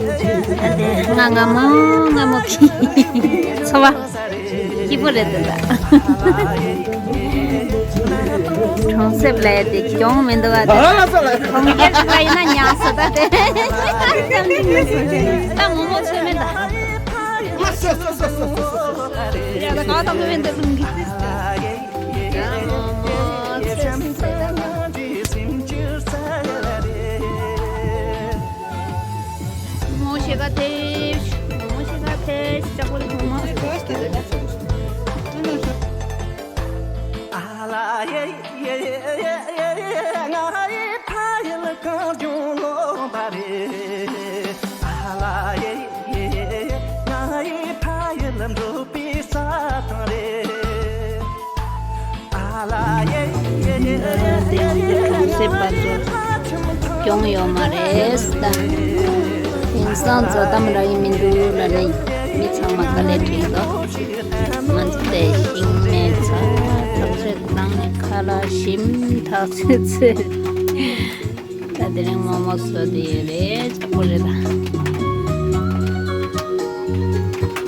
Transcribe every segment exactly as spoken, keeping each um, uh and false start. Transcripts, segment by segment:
ད་དེ་ང་སྔ་མོ་སྔ་མོ་གི་འཚོ་བ་སྐྱིད་པོ་རེད་འདུག་ད། གྲོང་གསེབ་ལ་དེ་གྱོང་མི་འདུག་ཨ། དེ་གྲོང་ཁྱེར་ཞིག་ལ་ཡིན་ན་ཉག་སོ་ད་དེ། ད་ངོ་མ་ཚོད་མེད་ད། ཡ་ད་གང་ཐང་མེད་འདུག་ལུང་གི། མོ་ཤེ་ག་ཐེ། མོ་ཤེ་ག་ཐེ། ཅག་པོ་ལ་མོ། གྲོང་གསེབ་པ་ཚོ་གྱོང་ཡོད་མ་རེད་ད། དེང་སང་འཛད་དམ་རག་གི་མི་འདུག་ལབ་ནས་མི་ཚང་མ་དཀའ་ལས་ཁྲིད་འདུག་ང་ཚོ་དེ་ཤིང་མེད་ཚ་ཐག་ཆོད་བཏང་ནས་ཁ་ལག་ཞིམ་ཐག་ཆོད་ཚོད། ད་དེ་རིང་མོག་མོག་བཟོ་བསྡད་ཡོད་རེད། ཅག་པོ་རེད་ད།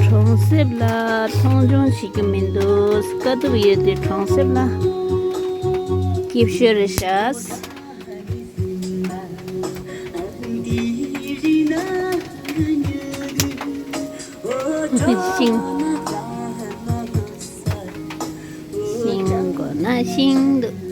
གྲོང་གསེབ་ལ་མཐོང་ཆུང་བྱེད་རྒྱུ་མི་འདུག་དཀའ་ཐུབ་ཡོད་དུས་གྲོང་གསེབ་ལ་སྐྱིད་ཤོས་རེད་ཤག་ཤིང་། ཤིང་མགོ་ན་ཤིང་འདུག